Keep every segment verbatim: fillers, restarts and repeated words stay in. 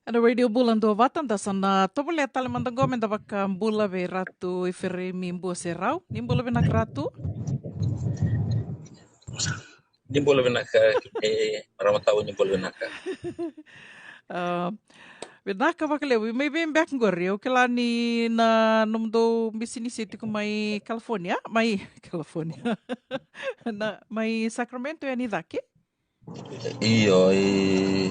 Ena Radio Bula Duavata, da sa na tovolea tale mada qo me da vakabula vei Ratu Ifereimi Buaserau. Ni bula vinaka, Ratu. Ni bula vinaka, e, Ramatau, ni bula vinaka. A, vinaka vakalevu. Mai vei beka qori, au kila ni na nomudou bisinisi e tiko mai California, mai California. Na, mai Sacramento, e ni cake? Io, i,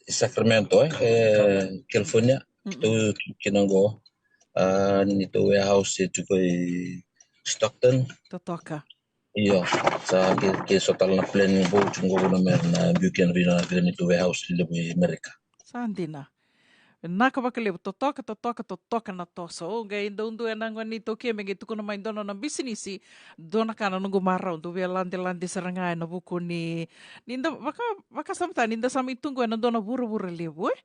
i Sacramento, e, e California. Mm-mm. Tou, tou kina qo, a, ni tou warehouse e tiko i Stockton. Totoka. Io, sa ke, ke so tale na planning vou tiko qo na mera na biu kina vei na, vei na tou warehouse levu i Amerika. Sa dina. Vinaka vakalevu, totoka, totoka, totoka na toso. O qai dau dua ena gone ni taukei me qai tukuna mai dua na nona bisinisi, dua na ka na noqu marau, dau via ladelade sara ga ena vuku ni, ni da vaka, vakasamataka, ni da sa mai tu qo ena dua na vuravura levu, e?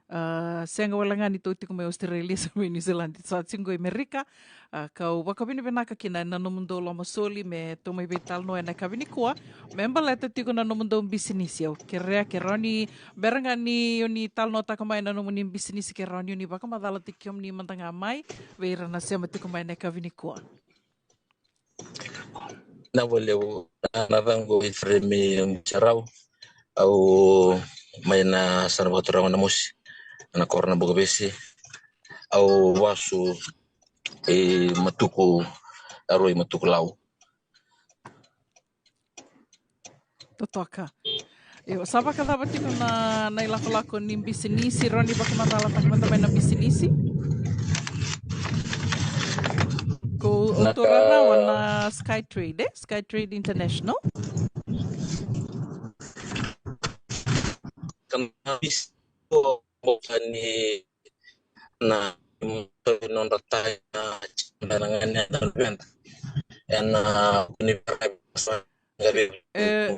A, sega wale ga ni tou tiko mai Australia, sa mai New Zealand, sa tiko qo i Amerika. A, kau vakavinavinaka kina ena nomudou lomasoli me tou mai veitalanoa ena yakavi nikua me baleta tiko na nomudou bisinisi. Au kerea ke rawa ni, bera ga ni o ni talanoataka mai na nomuni bisinisi, ke rawa ni o ni vakamacalataki kemuni mada ga mai vei ira na sema tiko mai ena yakavi nikua. Na valevu, na, na yacaqu o Ifereimi Buaserau, au mai na sara vakaturaga o Namosi, na koro na Bukavesi. Au vasu i Matuku, Arua i Matuku Lau. Totoka. Io, sa vakacava tiko na, na ilakolako ni bisinisi, rawa ni vakamacalataka mada mai na bisinisi? Ko, o tou rarawa na Skytrade, e? Skytrade International. Kana bisinisi ni na nodra taya na, na ganeda na luveda. Ena kuni vakaisa. E,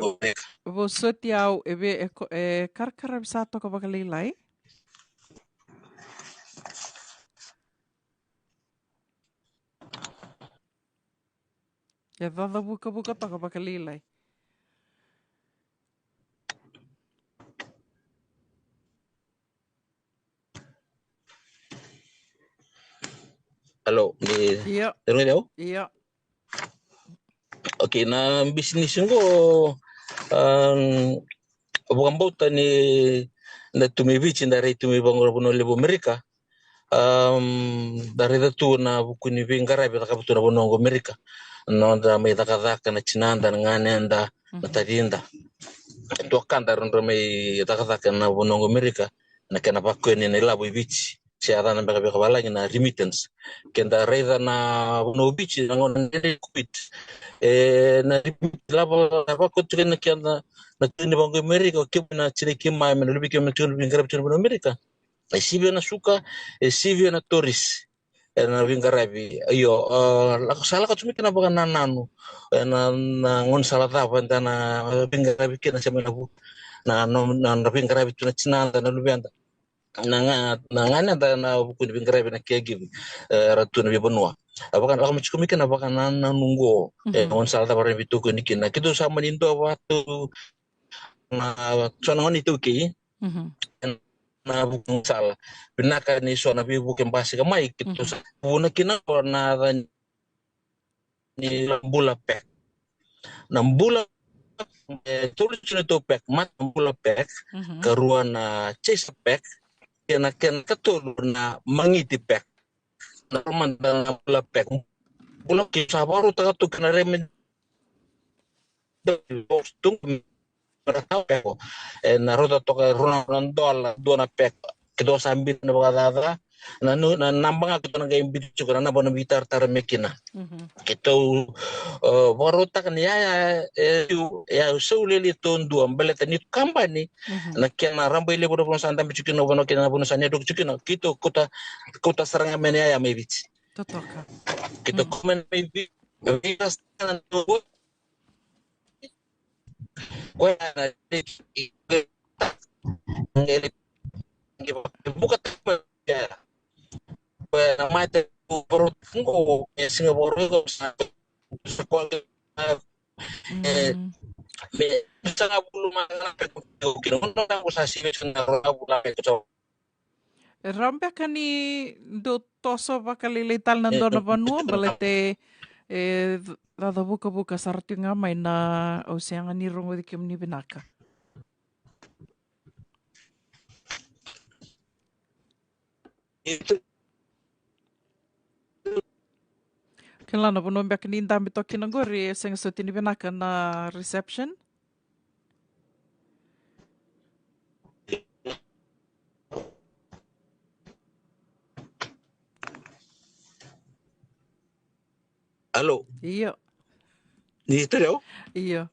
vosoti au, e vei, e ko, e karakaravi sa toka vakalailai. E cacavukavuka toka vakalailai. Hello, ni... Io. Io. Okay, na bisinisi qo, um, vakabauta ni da tu mai Viti, da rai tu mai vanua levu Amerika, um, da raica tu na vuku ni veiqaravi e cakava tu na vanua qo Amerika. Noda mai cakacaka, na tinada, na ganeda, na tacida. Tukada ra dra mai cakacaka na vanua qo Amerika, na kena vakoni na ilavo i Viti, se yacana beka vakavalagi na remittance. Keda raica na vanua o Viti na gauna ni COVID, e, na remittance lavo e vakoti kina keda na tui ni vanua qo Amerika, o kemuni na tinai keimami, na luvei keimami na tui ni veiqaravi tu na vanua Amerika. E sivia na suka, e sivia na tourist. Ena veiqaravi, io, a, lako, sa lako tu mai kina vakanananu. Ena, na gaunisala cava eda na veiqaravi kina, se mai na vu, na, na, na, na veiqaravi tu na tinada, na luveda, na ga, na ganeda, na vuku ni veiqaravi na caregiving, e, era tu na veivanua. A vaka, lako mai tiko mai kina vakanananu qo, e, gaunisala cava era veitokoni kina. Keitou sa mani dua vata na, so na gone iTaukei. Na vuku sala. Vinaka ni so na veivuke basika mai, keitou sa vuna kina o na yaca ni Bula Pack. Na Bula, e, tolu tu na tou pack, mata Bula Pack, karua na Chaser Pack, kena, kena katolu na Magiti Pack. Na rua mada na Bula Pack. Bula Pack sa vakarautaka tu kina reme tu me ra tau peko. E na rauta toka rua na dola dua na peko. Keitou sa biuta na vakacaca. Na nu, na naba ga keitou na qai biuta tiko, na naba na veitaratara me kina. Keitou, e, vakarautaka ni yaya, e, e, e sau lele taudua baleta ni kabani na kena rabailevu na vanua sa dabe tiko kina, na vanua kena vanua sa network tiko kina. Keitou kauta, kauta sara ga mai na yaya mai Viti. Totoka. Keitou kauta mai na mai Viti. Koya na buka tama ya. Koya na mata ko boro ko e Singapore ko sa, sa ko e me sa ga bulu ma na pe ko kina. sa sivia tiko na rua na vula me tau. E rawa beka ni dou toso vakalailai tale na dua na vanua, baleta e cacavukavuka sara tiko ga mai na, au sega ni rogoci kemuni vinaka. Kila na vanua beka ni dabe toka kina qori, e sega soti ni vinaka na reception. Alo. Io. Ni tale au? Io.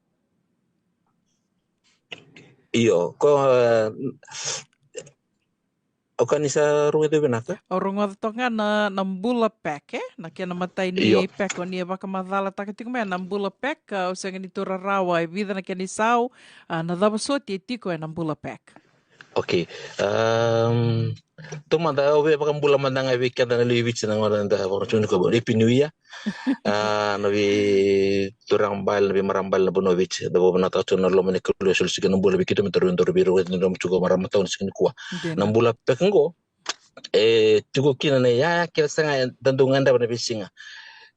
Io, ko, eh, o ka ni sa rogoca vinaka? Au rogoca toka ga na, na Bula Pack, e? Na kena matai ni pack, o ni e vakamacalataka tiko mai na Bula Pack, au sega ni taura rawa e vica na kena isau, a, na cava soti e tiko e na Bula Pack. Ok. Um, taumada, au via vakabula mada ga vei keda na lewe i Viti na gauna da vakarautaka tiko nikua, Happy New Year. A, na veituraga bale, na veimarama bale na vanua o Viti, da vakavinavinakataka tiko na loma ni Kalou e soli tiko na bula vei keitou me daru, daru veirogoci, daru mai tiko marama tau na siga nikua. Dina. Na Bula Pack qo, e tiko kina na iyaya kece sara ga eda dau gadreva ena veisiga.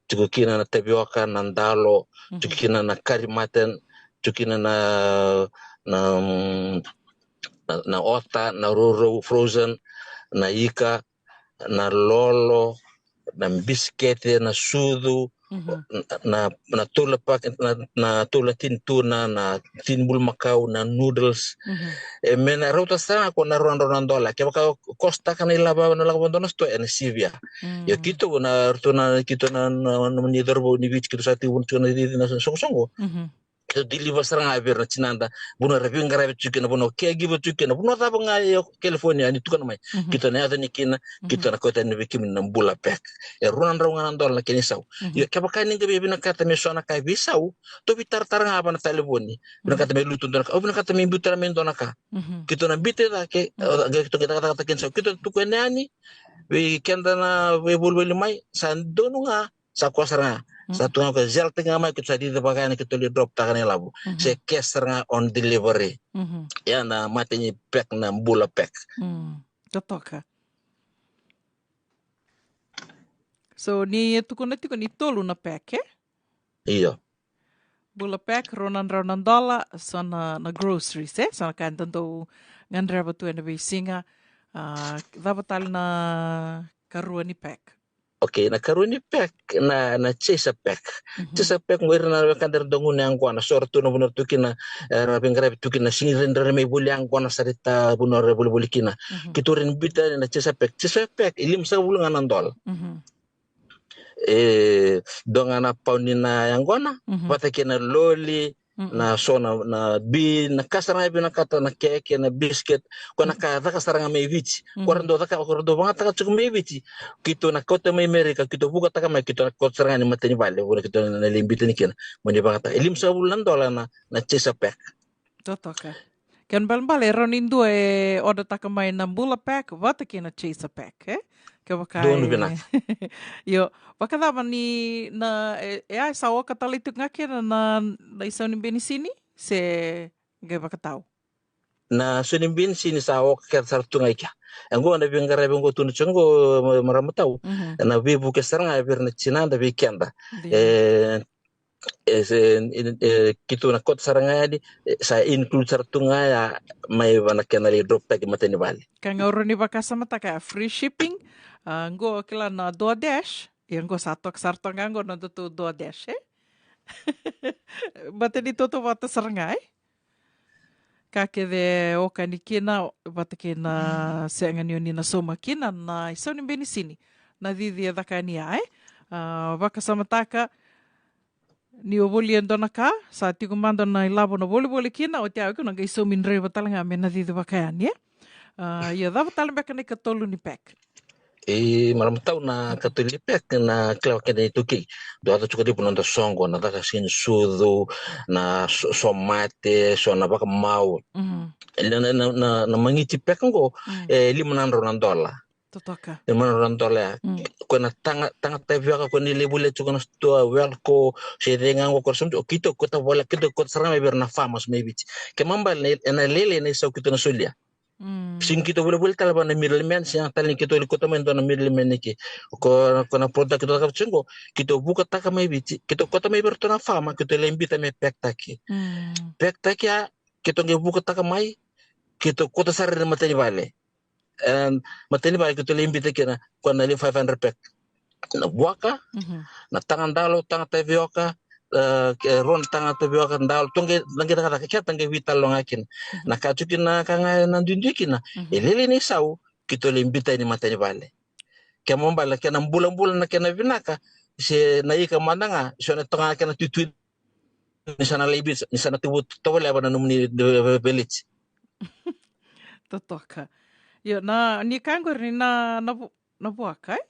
Tiko kina na tavioka, na dalo, tiko kina na curry mutton, tiko kina na, na, mm, na, na ota, na rourou, frozen, na ika, na lolo, na bisikete, na sucu, mhm, na, na, na taula pak-, na, na taula tini tuna, na tini bulumakau, na noodles. Mhm. E me na rauta sara ga ko na rua na drau na dola. Kevaka o kosotaka na ilavo, na lako vakadua na sitoa, ena sivia. Mm. Io keitou na, ratou na, keitou na, na, na nomuni cauravou ni Viti, keitou sa tekivu tiko na cici na soqosoqo. Mhm. Keitou deliver sara ga vei ira na tinada, vanua era veiqaravi tiko kina, vanua caregiver tiko kina, vanua cava ga e California ni tukuna mai. Mhm. Keitou na yaco yani kina, mhm, keitou na kauta yani vei kemuni na Bula Pack. E rua na drau ga na dola na kena isau. Mhm. Io, kevaka ni qai via vinakata me so na ka e veisau, tou veitaratara ga vua na talevoni. Mhm. Vinakata me lutu dua na ka, au vinakata me biuta mai dua na ka. Mhm. Keitou na biuta i cake, mhm, e, keitou qai cakacakataka kina isau. Keitou na tukuna yani vei keda na veivolivoli mai, sa donu ga, sa koya sara ga. Sa, mhm, tu ga ko Zelle tiko ga mai, keitou sa cici vaka yani, keitou lai drop taka na ilavo. Mhm. Se cash sara ga on delivery. Mhm. Ia na matai ni pack na Bula Pack. Mm. Totoka. So ni e tukuna tiko ni tolu na pack, e? Io. Bula Pack, rua na drau na dola, so na, na groceries, e? So na ka eda dau gadreva tu ena veisiga. A, cava tale na karua ni pack? Ok, na karua ni pack, na, na Chaser Pack. Mhm. Chaser Pack, qo ira na wekada era dau gunu yaqona, so ratou na vanua ratou kina, era veiqaravi tu kina, sega ni rawa ni ra mai voli yaqona sara i ta vanua era volivoli kina. Mhm. Keitou rawa ni biuta na Chaser Pack. Chaser Pack, e limasagavulu ga na dola. Mhm. E dua ga na pauni na yaqona, mhm, vata kei na loli, mm-mm, na so na, na bi, na ka sara ga e vinakata, na keke, na biscuit, ko na ka caka sara ga mai Viti. Ko ra dau caka, ko ra dau vagataka tiko mai Viti. Keitou na kauta mai Amerika, keitou vukataka mai, keitou na kauta sara ga ni matai ni vale, vuna keitou na lai biuta yani kina. Mo ni vagataka. E limasagavulu na dola na, na Chaser Pack. Totoka. Kena balebale, e rawa ni dua e order taka mai na Bula Pack vata kei na Chaser Pack, e? Kevaka donu e vinaka. Io, vakacava ni na, e, e a sa oka tale tiko ga kina na, na isau ni benisini, se qai vakatau? Na isau ni benisini sa oka kece sara tu ga i kea. E qo na veiqaravi qo tukuna tiko qo, ma-, marama tau. Mhm. Na veivuke sara ga vei ira na tinada vei keda. Dina. E, e, se, e, e, keitou na kauta sara ga yani, e, sa include sara tu ga ya mai vua na kena lai drop taki matai ni vale. Ka ga o rawa ni vakasamataka ya, free shipping, a, qo kila na DoorDash, ia qo sa toka sara toka ga qo na nodatou DoorDash, e? Baleta ni tautauvata sara ga, e? Ka kece e oka yani kina, vata kei na sega ni o ni na sauma kina na isau ni benisini. Na cici e caka yani ya, e? A, vakasamataka, ni o volia e dua na ka, sa tiko mada na ilavo na volivoli kina, oti ya o iko na qai saumi draiva tale ga me na cici vaka yani, e? A, ia cava tale beka na ikatolu ni pack? E, marama tau, na ikatolu ni pack na kila vaka keda na iTaukei. Dua, yaco tiko levu na noda soqo, na caka sega ni sucu, na so-, somate, so na vakamau. Mhm. Na, na, na, na, na magiti pack qo, mm, e lima na drau na dola. Totoka. E mana ra dola ya. Ko na taga, taga tavioka ko ni levu le tuka na stua, Welco, se de nga ko sa mtu, o kito ko ta vola, kito ko ta sara mai vera na farmers mai Viti. Ke mambal na, na lele na isau kito na solia. Sin kito vula vula tala va na middleman, sin tala ni kito li kota mai dua na middleman ni ke. Ko, ko na product kito taka tiko, kito vuka taka mai Viti, kito kota mai vera to na farmer, kito le bita me pack taki. Pack taki a, kito nge vuka taka mai, kito kota sara na matani vale. And matani vale kito le bita kina, ko na le five hundred pack. Na vuaka, na taga dalo, taga tavioka, uh, ke ron taga tavioka dalo, tonge, tange taga taga, ke tange vita longa kina. Na ka tu kina ka ga na duidui kina, e lele ni sau, kito le bita ni matani vale. Ke mambala, ke na bulabula na ke na vinaka, se na ika mada ga, se na toga ke na tuitui, ni sa na laibi, ni sa na tuvu tovoleva na nomuni veleti. Totoka. Io, na, ni ka qori ni na, na, vu, na vuaka, e?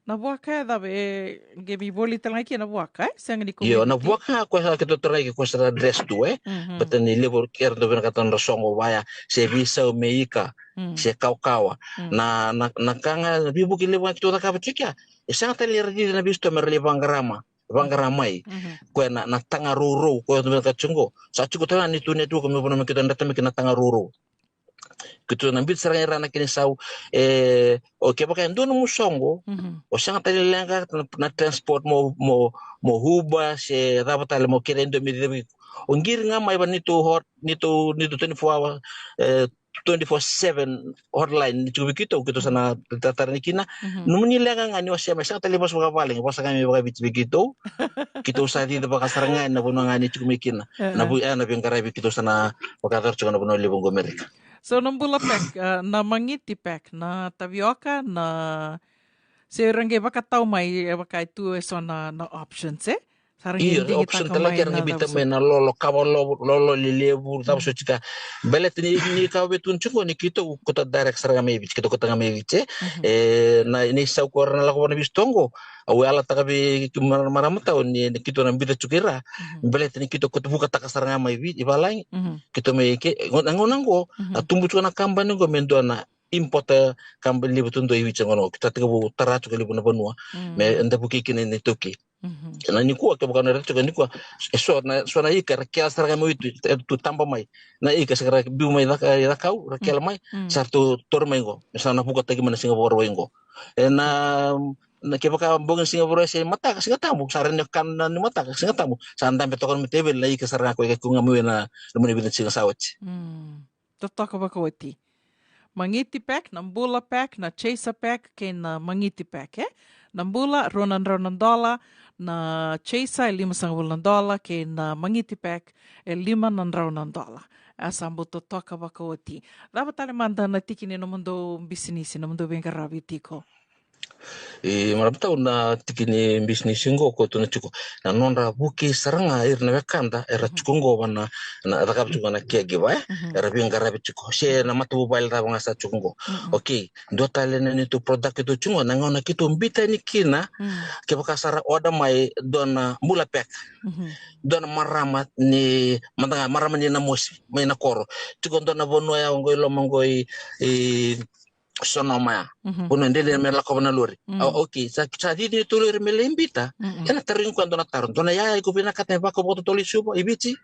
Na vuaka e cava e, qe mi voli tala ga ki na vuaka, e? Sega ni ko. Io, na vuaka ko sa ke to tara ki ko sa dress tu, e? Bata ni levo ke ra do vina ka tana sogo vaya, se visau me ika, se kaukawa. Na, na, na ka ga, vivuki levo ga ki to cakava tu kia. E sega tale ra didi na visto me ra le vagarama. Vagara mai. Ko na, na taga rourou, ko na ka tiko. Sa tiko tana ni tu network me vona me kito na tama ki na taga rourou. Kito na bit sara ira na kini sau, e, o ke vaka e dua na musogo, o sega tale leqa na, na transport mo, mo, mo Uber, se cava tale mo kere ndo mi. O qiri ga mai va ni tu hot, ni tu, ni tu twenty-four hour, e, twenty-four seven hotline ni tiko vei keitou, keitou sa na tatarani kina. Nomuni leqa ga ni wasea mai, sega tale ni vosa vakavalagi, vosa ga mai vakaviti vei keitou. Keitou sa cici vakasara ga ni na vanua ga ni tiko mai kina. Na vu, e, na veiqaravi keitou sa na vakacara tiko na vanua levu qo Amerika. So na bula pack, a, na magiti pack, na tavioka, na se ra qai vakatau mai, e vaka e tu e so na, na options, e? Io, option tale ke ra qai bita mai na lolo, kava lolo, lolo lelevu, cava so tika. Baleta ni, ni ka vetu tiko ni keitou kota direct sara ga mai Viti, keitou kota ga mai Viti, e? E, na, ni sau ko ra na lako vana Viti toqo, au yalataka vei ki mara, maramatau ni, ni keitou na bita tiko ira. Baleta ni keitou kota vukataka sara ga mai Viti, i valagi. Keitou mai ke, na gauna qo, a tubu tiko na kabani qo me dua na importer company levu tu dua i Viti gona, keitou tiko vu tara tiko levu na vanua. Me da vuki kina ni toki. Na nikua ke vaka na reta tiko nikua, e so na, so na ika ra kela sara ga mai Viti, e tu taba mai. Na ika sa ra biu mai caka, cakau, ra kela mai, sa tu toro mai qo. Sa na vukataki mai na siga Vakarauwai qo. E na, na ke vaka bogi na siga Vakarauwai se mataka, siga tabu, sa ra ne kana ni mataka, siga tabu. Sa dabe toka na mateveli na ika sara ga ko e ke kunga mai na, na mani vita siga sa oti. Totoka vakaoti. Magiti pack, na bula pack, na chaser pack, kei na magiti pack, e? Na bula, rua na drau na dola, na chaser, e lima sagavulu na dola, kei na magiti pack, e lima na drau na dola. A sa bau totoka vakaoti. Cava tale mada na tiki ni nomudou bisinisi, nomudou veiqaravi tiko? E, maramatau na tiki ni bisinisi qo ko tu na tiko. Na nodra vuki sara ga ira na wekada, era tiko qo vana, na cakava tiko na caregiver, e? Era veiqaravi tiko. Se na matavuvale cava ga sa tiko qo. Okay, dua tale na nitu product tu tiko qo, na gauna keitou bita ni kina, ke vaka sara order mai dua na bula pack. Dua na marama ni, mada ga marama ni Namosi, mai na koro. Tiko dua na vanua ya qo i loma qo i, i Sonoma ya. Vanua dede me lakova na lori. A, okay, sa, sa cici ni tu lori me lai bita. Ena tarogi koya dua na taro. Dua na yaya iko vinakata me vakavakatotolo i Suva, i Viti.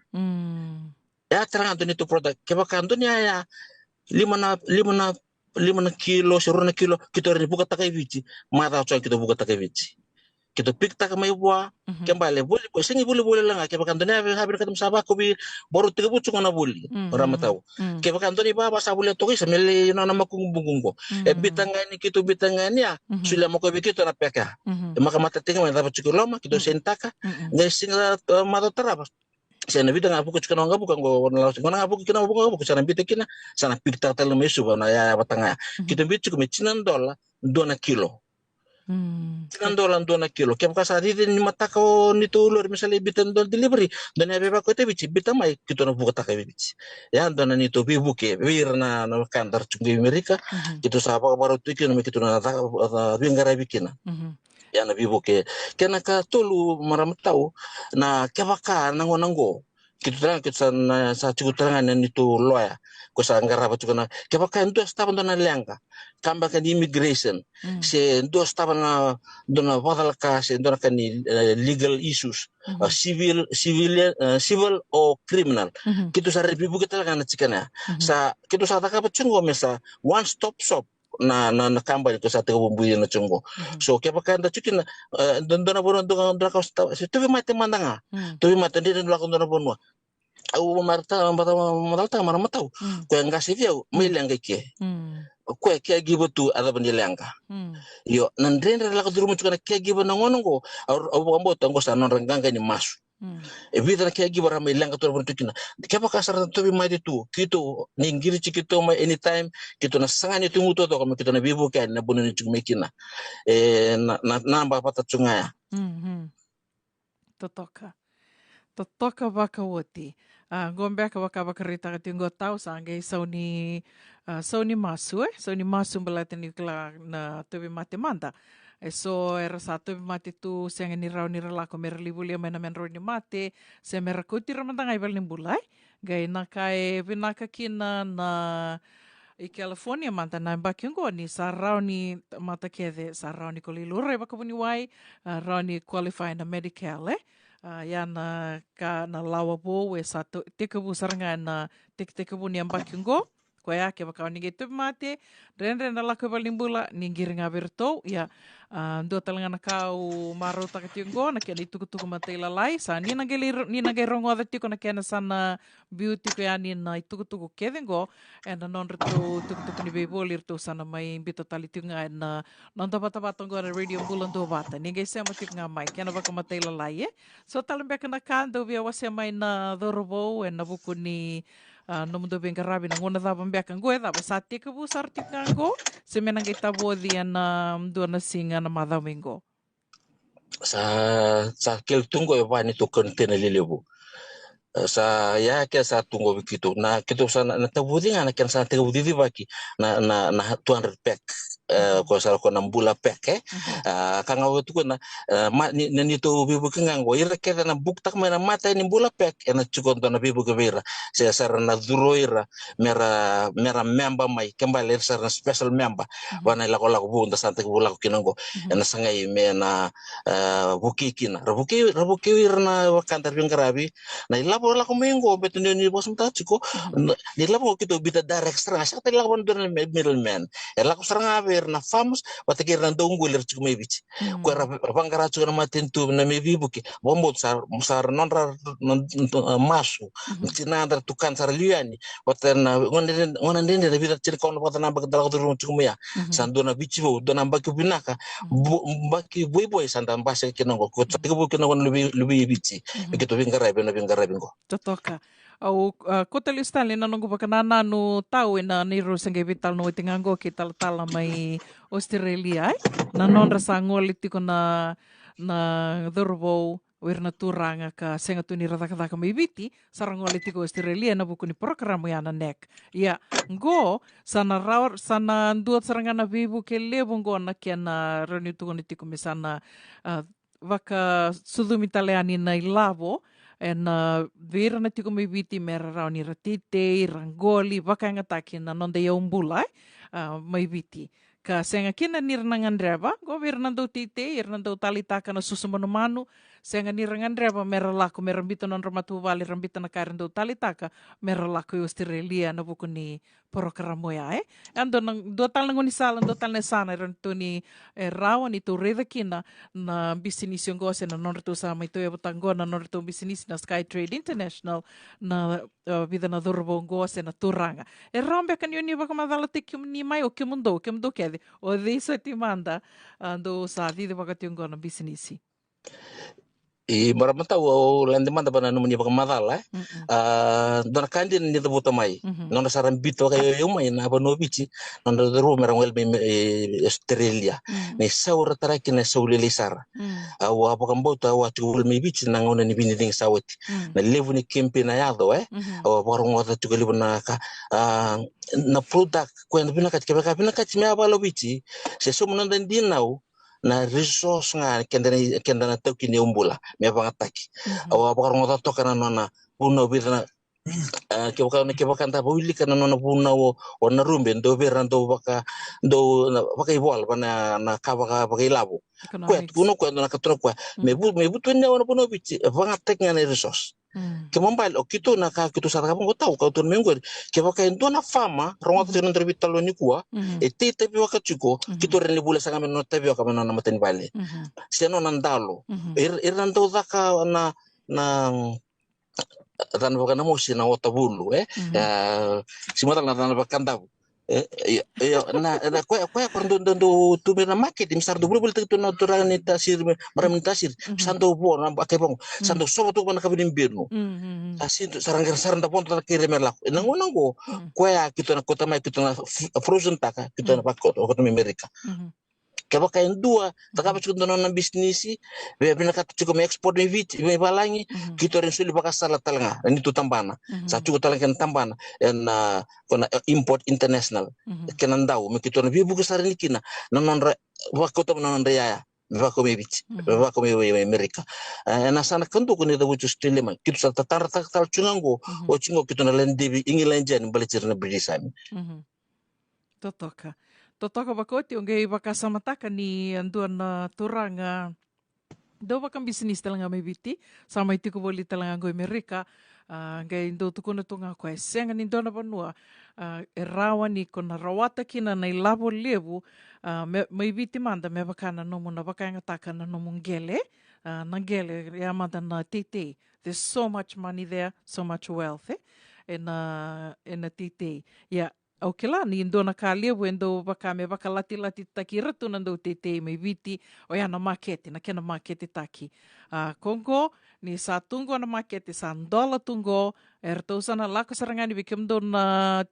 Ya tara ga dua ni tu product. Kevaka dua ni yaya, lima na, lima na, lima na kilo, se rua na kilo, keitou rawa ni vukataka i Viti. Macawa tiko keitou vukataka i Viti. Keitou pick taka mai vua, ke bale, voli, voli, sega ni voli, voli la ga, kevaka dua na yaya vinakata me sa vakovi, boro tiko vucu ga na voli, maramatau. Kevaka dua ni vava sa voli toka isa, me lai na, na makubuqu qo. E bita ga ni keitou bita ga ni ya, solia mo koya vei keitou na peka. E makamata tiko mai cava tiko i loma, keitou senitaka, qai siga, e, macawa tarava. Se na vica ga vuku tiko na waqavuka qo, na lako, qo na ga vuku kina waqavuka, sa na bita kina, sa na pick taka tale mai Suva, na yaya vata ga ya. Keitou bita tiko me tini na dola, dua na kilo. Tini na dola dua na kilo. Kevaka sa cici ni mataka o nitu lori me sa lai bita dua na delivery. Dua na yaya vevaka o Viti, bita mai, keitou na vukataka i Viti. Ya dua na nitu veivuke, vei ira na, na wekada ra tu qo i Amerika. Keitou sa vakavakarau tu kina me keitou na, na, na veiqaravi kina. Ya na veivuke. Kena ka tolu maramatau, na kevaka na gauna qo. Keitou tara ga, keitou sa na, sa tiko tara ga na nitu loya. ko sa qarava tiko na, kevaka e dua sotava dua na leqa, ka beka ni immigration, se dua sotava na dua na vakacalaka se dua na ka ni, eh, legal issues, uh, civil, civil, uh, civil or criminal. Keitou sa rai veivuke tale ga na tikina ya. Sa keitou sa cakava tiko qo me sa one stop shop na, na, na kabani ko sa tekivu buina tiko qo. So kevaka eda tiko kina, eh, dua, dua na vanua, dua, dua na ka sa, se tauvimate mada ga. Tauvimate, dredre ni lako dua na vanua. Au marata, marata, marata, maramatau. Ko e qase vei au, mai leqa i ke. Ko e caregiver tu, a cava ni leqa. Io, na dredre lako curuma tiko na caregiver na gauna qo, au, au vakabauta qo sa nodra qaqa ni masu. E vica na caregiver ra mai leqa tu na vanua tu kina. Kevaka sara na tauvimate tu, keitou, ni qiri tiko keitou mai anytime, keitou na saga ni tu gutu toka me keitou na veivuke yani na vanua ni tiko mai kina. E, na, na, na ba vata tu ga ya. Totoka. Totoka vakaoti. A, qo beka vaka vakaraitaka tiko qo tau sa qai sau ni, a, sau ni masu, e? Sau ni masu baleta ni kila na tauvimate mada. E so era sa tauvimate tu, sega ni rawa ni ra lako me ra lai volia mai na medrau ni mate, se me ra kauti ira mada ga i valenibula, e? Qai na ka e vinaka kina na i California mada na yabaki oqo ni sa rawa ni tamata kece sa rawa ni ko lai laurai vakavuniwai, a, rawa ni qualify na Medi-Cal, e? A, ia na ka na lawa vou e sa to-, tekivu sara ga na tekitekivu ni yabaki oqo. Koya kevaka o ni qai tauvimate, dredre na lako i valenibula, ni qiri ga vei iratou. Ia, a, dua tale ga na ka au marautaka tiko oqo, na kena itukutuku matailalai, sa ni na qai lai ro-, ni na qai rogoca tiko na kena sa na biu tiko yani na itukutuku kece oqo ena nodratou itukutuku ni veivoli, iratou sa na mai biuta tale tiko ga ena noda vatavata oqo na Radio Bula Duavata. Ni qai sema tiko ga mai, kena vakamatailalai, e? So tale beka na ka dou via wasea mai na cauravou ena vuku ni, a, nomudou veiqaravi, na gauna cava beka oqo, e cava sa tekivu sara tiko ga oqo, se me na qai tavoci ena dua na siga na macawa mai oqo? Sa, sa kele tu qo e va ni tu container lelevu. E, sa ia ke sa tu qo vei keitou. Na keitou sa na, na tavuci ga na kena sa tekivu cicivaki na, na, na two hundred pack. E, ko sa ko na bula pack, e. A, ka ga o tu ko na, e, ma, ni, ni, ni tou veivuke ga qo. Ira kece na bukutaka mai na mata ni bula pack, ena tiko dua na veivuke vei ira. Se sa ra na curu ira, me ra, me ra member mai, ke bale ira sa ra na special member. Va na ilakolako vou da sa tekivu lako kina qo. Ena sagai me na, e, vukei kina. Ra vukei, ra vukei ira na vakadra veiqaravi. Na ilavo lako mai qo, beta ni, ni vosa mata tiko. Na, ni lavo qo keitou biuta direct sara ga, sa ta lako vana dua na me-, middleman. E lako sara ga vei ira na farmers, vata kei ira na dauqoli era tiko mai Viti. Ko era va-, vaqara tiko na matanitu na mai veivuke. Vakabauta sa, sa ra nodra na, na, na masu. Tinadra tukana sa ra liu yani. Vata na, gona dredre, gona dredre na vica tinikaono vata na baki da lako curuma tiko mai ya. Sa dua na Viti vou, dua na baki vinaka. Vo-, baki voivoi sa da basika kina qo. Ko sa tekivu kina qo na luvei, luvei Viti. Me keitou veiqaravi, na veiqaravi qo. Totoka. Au, a, kauta lesu tale na noqu vakanananu tau ena neirau se qai veitalanoa oti ga qo kei talatala mai Australia, e? Na nodra sa gole tiko na, na cauravou, o ira na turaga ka sega tu ni ra cakacaka mai Viti, sa ra gole tiko Australia ena vuku ni porokaramu ya na NAC. Ia, qo, sa na rawa, sa na dua sara ga na veivuke levu qo na kena rawa ni tukuna tiko me sa na, a, vakasucumi tale yani na ilavo, ena vei ira na tiko mai Viti me ra rawa ni ra teitei, ra qoli, vakayagataki na noda iyau bula, e, a, mai Viti. Ka sega kina ni ra na gadreva, qo vei ira na dau teitei, ira na dau taleitaka na susu manumanu, sega ni ra gadreva me ra lako, me ra biuta nodra matavuvale, ra biuta na ka era dau taleitaka, me ra lako i Australia ena vuku ni porokaramu oya, e? E dua na, dua tale na gaunisala, dua tale na yasana, e rawa ni tou ni, e rawa ni tou raica kina na bisinisi oqo se na nodratou sa mai tauyavutaka qo na nodratou bisinisi na Sky Trade International, na, e, vica na cauravou oqo se na turaga. E rawa beka ni o ni vakamacalataki kemuni mai o kemudou, kemudou kece. O cei soti mada, a, dou sa cicivaka tiko qo na bisinisi? I maramatau au lade mada vana nomuni vakamacala, e. A, dua na ka dina ni cavuta mai. Nodra sa ra biuta vakayauyau mai na vanua o Viti, nodra cauravou me ra gole mai, e, Australia. Ni sau ra tara kina e sau lailai sara. Au a vakabauta au a tiko voli mai Viti na gauna ni veicicigi sa oti. Na levu ni campaign a yaco, e. Au a vakarogoca tiko levu na ka, a, na product ko e na vinakati, kevaka vinakati me a vala o Viti, se sauma noda dinau, na resource ga keda na, keda na taukei ni yaubula me vagataki. Au a vakarogoca toka na nona vunau, vica na, A, kevaka, kevaka da wilika na nona vunau o, o Narube, dau vei ira dau vaka, dau na, vakaivola, va na, na ka vaka, vakailavo. Koya, tukuna o koya, dua na ka tukuna o koya. Me vu, me vutuniyau na vanua o Viti, e vakayagataki ga na resource. Kena ibalebale, o keitou na ka keitou sa cakava qo, tau, ka tukuna mai qori. Kevaka e dua na farmer, rogoca tiko na nodaru veitalanoa nikua, e tei tavioka tiko, keitou rawa ni vuli sara ga mai na nona tavioka mai na nona matanivalu. Se nona dalo. Ira, ira na dau caka na, na, cana vaka na mosi na ota vulu, e? E, sega tale na cana vaka Kadavu. E, io, io, na, na koya, koya, koya dau, dau, dau tu mai na makete, me sa ra dau volivolitaki tu na turaga ni Tasiri, me, marama ni Tasiri, me sa dau vo, na, a, kai vaqo, sa dau sova tu vaka na kavi ni benu. Sa sega tu, sa ra qai, sa ra dau vodo cake ira me lako. E na gauna qo, koya keitou na kauta mai, keitou na f-, frozen taka, keitou na vakauta, vakauta mai Amerika. Kevaka e dua, cakava tiko dua na nona bisinisi, via vinakata tiko me export mai Viti, mai valagi, keitou rawa ni soli vakasala tale ga, na neitou tabana. Sa tiko tale ga kena tabana, e na, ko na, e, Import International. Kena dau, me keitou na veivuke sara yani kina, na nodra, vakauta mai na nodra iyaya, me vakau mai Viti, me vakau mai, mai, mai Amerika. E, e na yasana kadua ko ni cavuti Australia mai, keitou sa tatadrataka tale tiko ga qo, oti qo keitou na lai devi England yani, baleti ira na British Army. Totoka. Totoka vakaoti, au qai vakasamataka ni a dua na turaga dau vakabisinisi tale ga mai Viti, sa mai tiko voli tale ga qo i Amerika, a, qai dau tukuna tu ga o koya, e sega ni dua na vanua, a, e rawa ni ko na rawata kina na ilavo levu, a, me, mai Viti mada me vaka na nomu na vakayagataka na nomu qele, a, na qele, ia mada na teitei. There's so much money there, so much wealth, e? E na, e na teitei. Ia, au kila ni dua na ka levu e dau vaka me vakalatilatitaki ira tu na dau teitei mai Viti, oya na makete, na kena maketetaki. A, ko qo, ni sa tu qo na makete, sa dola tu qo, eratou sa na lako sara ga yani vei kemudou na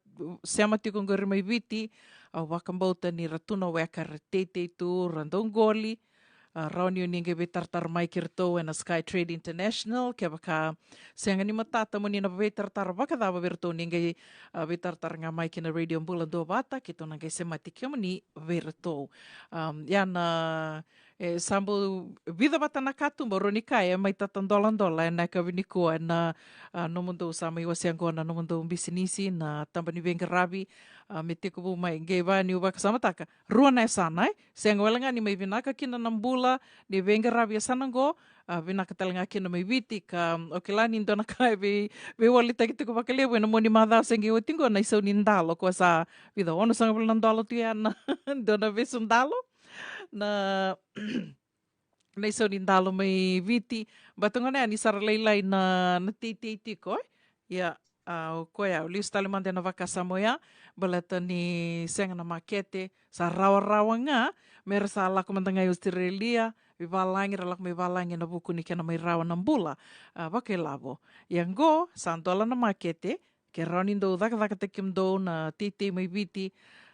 sema tiko qori mai Viti, au vakabauta ni ra tu na weka ra teitei tu, ra dau qoli, a, rawa ni o ni qai veitaratara mai kei iratou ena Sky Trade International, kevaka sega ni matata mo ni na veitaratara vakacava vei iratou, ni qai, a, veitaratara ga mai kina Radio Bula Duavata, keitou na qai semati kemuni vei iratou. Am, ia na, e, sa bau vica vata na katuba, rawa ni kaya, e mai tata doladola ena yakavi nikua, ena, a, nomudou sa mai wasea qo na nomudou bisinisi, na taba ni veiqaravi, a, me tekivu mai, qai vaka niu vakasamataka, rua na yasana, e? Sega wale ga ni mai vinaka kina na bula ni veiqaravi yasana qo, a, vinaka tale ga kina mai Viti ka, o kila ni dua na ka e vei, veiwalitaki tiko vakalevu ena mua ni macawa se qai oti qo na isau ni dalo, ko sa vica, onosagavulu na dola tu ya na dua na vesu dalo. Na, na isau ni dalo mai Viti. Baleta gona ya ni sa ra lailai na, na teitei tiko, e? Ia, a, o koya, au lesu tale mada ena vakasama oya, baleta ni sega na makete, sa rawarawa ga, me ra sa lako mada ga i Australia, veivalagi, ra lako mai valagi ena vuku ni kena mai rawa na bula, a, vakailavo. Ia qo, sa dola na makete, ke rawa ni dou cakacakataki kemudou na teitei mai Viti,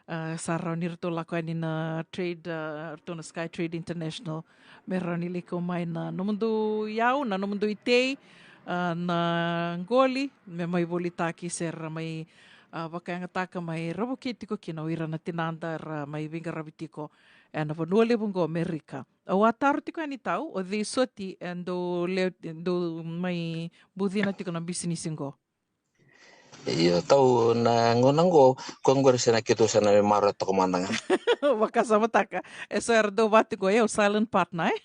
a, sa rawa ni ratou lako yani na trade, a, ratou na Sky Trade International. Me rawa ni lai kau mai na nomudou iyau, na nomudou itei, a, na qoli, me mai volitaki se ra mai, a, vakayagataka mai ra vukei tiko kina o ira na tinada ra mai veiqaravi tiko ena vanua levu qo Amerika. Au a taro tiko yani tau, o cei soti e dou le, dou mai bucina tiko na bisinisi qo? Io, tau na gauna qo, ko qori sa na keitou sa na mai maroroya toka mada ga. Vakasamataka. E so era dau vati qo, e, o silent partner, e?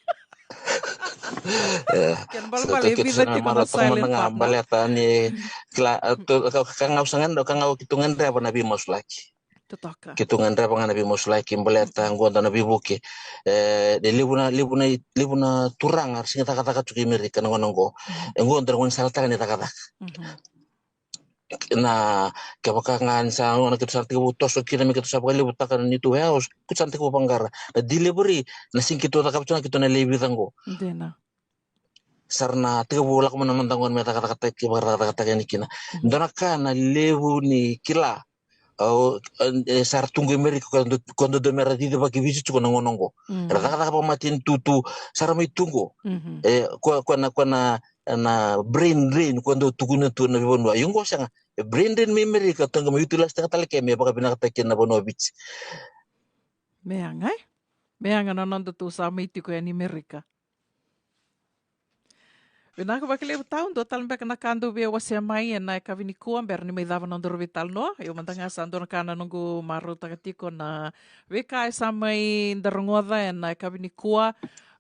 E, kena balebale, so e vica tiko na silent partner. Baleta ni, kila, e, tu, ka, ka ga au sa gadreva, ka ga au keitou gadreva na veimasulaki. Totoka. Keitou gadreva ga na veimasulaki, baleta qo dua na veivuke. E, de levu na, levu na, levu na turaga, sega ni cakacaka tiko i Amerika na gauna qo. E qo dua na gauna ni sa lataka ni cakacaka. Na, kevaka ga ni sa, na keitou sa tekivu toso kina me keitou sa vakalevutaka na neitou warehouse, keitou sa tekivu vaqara. Na delivery, na sega keitou cakava tu na keitou na lewe vica qo. Dina. Sa ra na tekivu lako mai na noda gone me cakacakataki, vakacakacakataki yani kina. Dua na ka na levu ni kila. Au, e, sa ra tu qo i Amerika, ko dua, ko dua me ra cicivaki Viti tiko na gauna qo. Ra cakacaka vakamatanitu, sa ra mai tu qo. E, ko, ko na, ko na na brain drain ko dau tukuna tu na veivanua. Io qo sega, e brain drain mai Amerika, toka mai utilise taka tale ke me vakavinakataki kina na vanua o Viti. Me yaga, e? Me yaga na nodatou sa mai tiko yani Amerika. Vinaka vakalevu tau, dua tale beka na ka dou via wasea mai ena yakavi nikua, bera ni mai cava na nodaru veitalanoa. Io mada ga sa dua na ka na noqu marautaka tiko na veika e sa mai da rogoca ena yakavi nikua.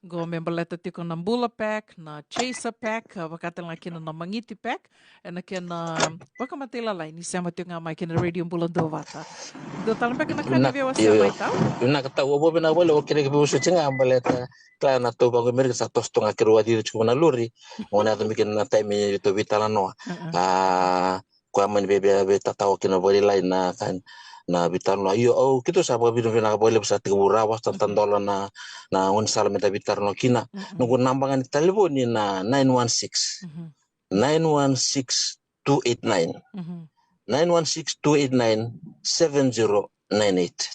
Qo me baleta tiko na Bula Pack, na Chaser Pack, a, vaka tale ga kina na Magiti Pack. Ena kena vakamatailalai ni sema tiko ga mai kina Radio Bula Duavata. Dua tale beka na ka ni via wasea mai tau. Vinaka tau, au vakavinavinaka vakalevu, au kerekere veiwasei tiko ga baleta kila na tau vaqo Amerika sa toso tu ga, keirau a cici tiko na lori. Gona yaco mai kina na taimi ni tou veitalanoa. A, koya mani vei, vei, veitatao kina vakalailai na ka, na veitalanoa. Io, au, keitou sa vakavinavinaka vakalevu, sa tekivu rawa, sa tadola na, na gaunisala meda veitalanoa kina. Noqu naba ga ni talevoni na nine one six, nine one six two eight nine. Nine one six two eight nine seven zero nine eight.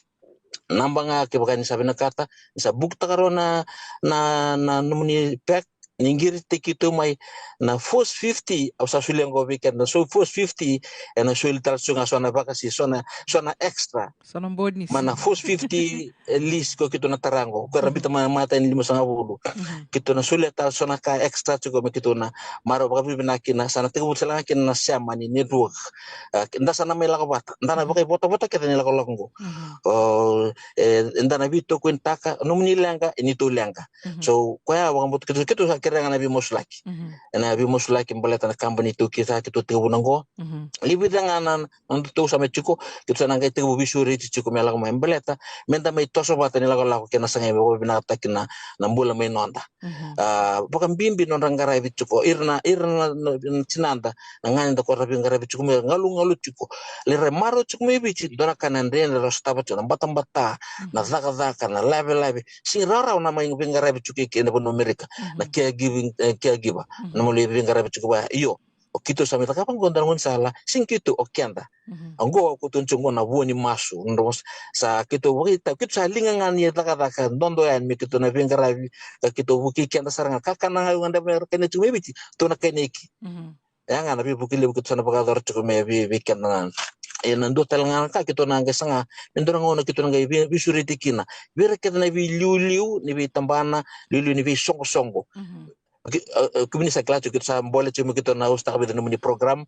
Naba ga kevaka ni sa vinakata, ni sa bukitaka rawa na, na, na nomuni pack, ni qiri tiko mai na Force fifty, au sa solia qo vei keda, na so Force fifty, ena soli tale so ga so na vakasi, so na, so na extra. So na bonus. Mai na Force fifty, e, list ko keitou na tara qo. Ko era biuta mai na matai ni limasagavulu. Keitou na solia tale so na ka extra tiko me keitou na marau vakavinavinaka kina, sa na tekivu tale ga kina na sema ni network. A, da sa na mai lako vata, da na vakaivotavota kece ni lakolako qo. O, e, da na veitokuinitaka, nomuni leqa, e neitou leqa. So, koya vakabauta keitou, keitou sa kerea ga na veimasulaki. Ena veimasulaki baleta na kabani iTaukei sa keitou tekivu na qo. Levu ca ga na, na nodatou sa mai tiko, keitou sa na qai tekivu veisureti tiko me lako mai baleta, meda mai toso vata ni lakolako kei na sagai me vakavinavinakataki na, na bula mai noda. A, vakabibi nodra qaravi tiko, ira na, ira na, na, na tinada, na ganeda ko ra veiqaravi tiko me galugalu tiko. Lai ra marau tiko mai Viti, dua na ka na dredre ra sotava tiko, na batabata, na cakacaka, na lavelave, sega ni rawarawa na mai veiqaravi tiko i ke na vanua Amerika, na caregiving, e, caregiver, na mai lai veiqaravi tiko vaya. Io, o keitou sa mai cakava qo dua na gaunisala, sega ni keitou, o keda. Oqo au kauta tiko qo na vua ni masu, nodra sa keitou vakaita, keitou sa liga ga ni cakacaka dodo yani me keitou na veiqaravi, ka keitou vukei keda sara ga, kakana ga au gadreva me ra kania tiko mai Viti, tou na kania i ke. Ya ga na veivuke levu keitou sa na vakayacora tiko me vei, vei keda na. E na dua tale ga na ka keitou na qai saga, me dua na gauna keitou na qai vei, veisureti kina vei ira kece na veiliuliu ni veitabana, liuliu ni veisoqosoqo. Ke, e, e, kemuni sa kila tiko keitou sa bole tiko me keitou na usitaka vei ira na nomuni program.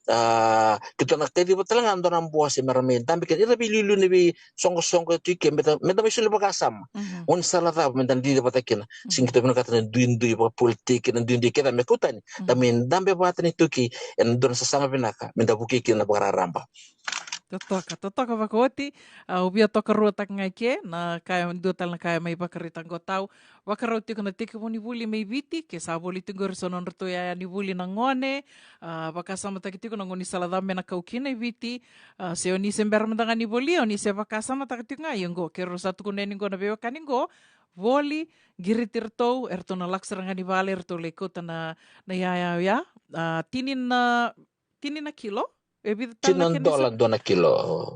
A, keitou na kaciva tale ga dua na bose me ra mai dabe kina ira veiliuliu ni veisoqosoqo tiko ke, meda, meda mai soli vakasama. Gaunisala cava meda didi vata kina. Sega ni keitou vinakata na duidui vakapolitiki, na duidui kece me kau tani. Da mai dabe vata ni Taukei ena dua na sasaga vinaka meda vukei kina na vakararaba. Totoka, totoka vakaoti. A, au via tokaruataka ga i ke na ka e dua tale na ka e mai vakaraitaka qo tau. Vakarau tiko na tekivu ni vuli mai Viti, ke sa voli tiko qori so nodratou iyaya ni vuli na gone. A, vakasamataki tiko na gaunisala cava me na kau kina i Viti. A, se o ni se bera mada ga ni volia, o ni se vakasamataka tiko ga, ia qo keirau sa tukuna yani qo na veiwekani qo. Voli, qiriti iratou, eratou na lako sara ga ni vale, eratou lai kauta na, na iyaya oya. A, tini na, tini na kilo? E vica tale na kena sa- Tini na dola dua na kilo.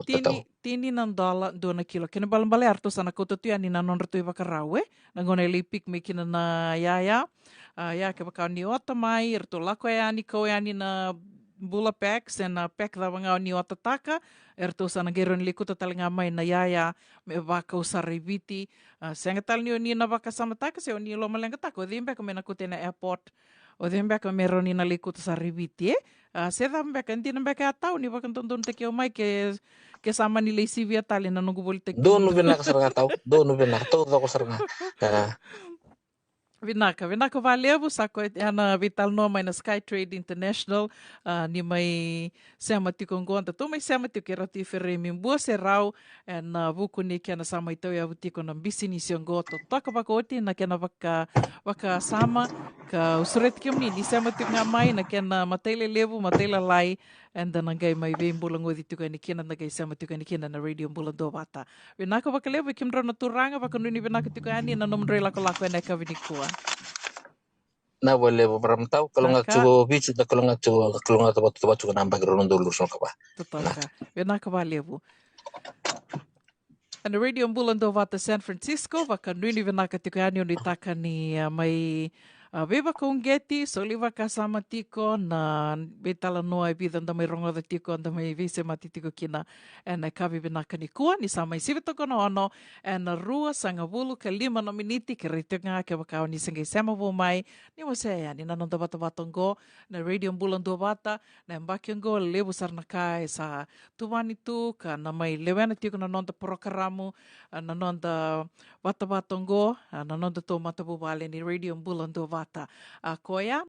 Tini, tini na dola dua na kilo. Kena balebale eratou sa na kauta tu yani na nodratou ivakarau, e? Na gauna e lai pick mai kina na iyaya. A, ia kevaka ni ota mai, eratou lako yani, kau yani na bula pack, se na pack cava ga o ni otataka, eratou sa na qai rawa ni lai kauta tale ga mai na iyaya me vakau sara i Viti. A, sega tale ni o ni na vakasamataka, se o ni lomaleqataka, o cei beka me na kauta ena airport, o cei beka me rawa ni na lai kauta sara i Viti, e? A, se cava beka, e dina beka ya tau ni vakadodonutaki au mai ke, ke sa mani lai sivia tale na noqu volitaki. Donu vinaka sara ga tau, donu vinaka, taucoko sara ga. A. Vinaka, vinaka valevu, sa koya ya na veitalanoa mai na Sky Trade International, a, ni mai sema tiko qo, datou mai sema tiko kei Ratu Ifereimi Buaserau, ena vuku ni kena sa mai tauyavu tiko na bisinisi oqo. Totoka vakaoti na kena vaka, vakasama, kau sureti kemuni ni sema tiko ga mai na kena matailelevu, matailalai, eda na qai mai veibulagoci tiko yani kina, da qai sema tiko yani kina na Radio Bula Duavata. Vinaka vakalevu vei kemudrau na turaga, vakanuinui vinaka tiko yani na nomudrau ilakolako ena yakavi nikua. Na valevu, Maram Tau, kalougata tiko Viti, da kalougata tiko, kalougata vata, vata tiko na yabaki rua na udolu ruasagavulu ka va. Totoka. Vinaka valevu. Ena Radio Bula Duavata San Francisco, vakanuinui vinaka tiko yani, au nuitaka ni, a, mai A, veivakauqeti, soli vakasama tiko na veitalanoa e vica da mai rogoca tiko, da mai veisemati tiko kina ena yakavi vinaka nikua. Ni sa mai sivi toka na ono ena ruasagavulu ka lima na miniti, kerei tiko ga kevaka o ni se qai sema vou mai, ni wasea yani na noda vatavata oqo na Radio Bula Duavata. Na yabaki oqo levu sara na ka e sa tuvani tu ka na mai lewena tiko na noda porokaramu, a, na noda vatavata oqo, a, na noda tou matavuvale ni Radio Bula Duavata. A, koya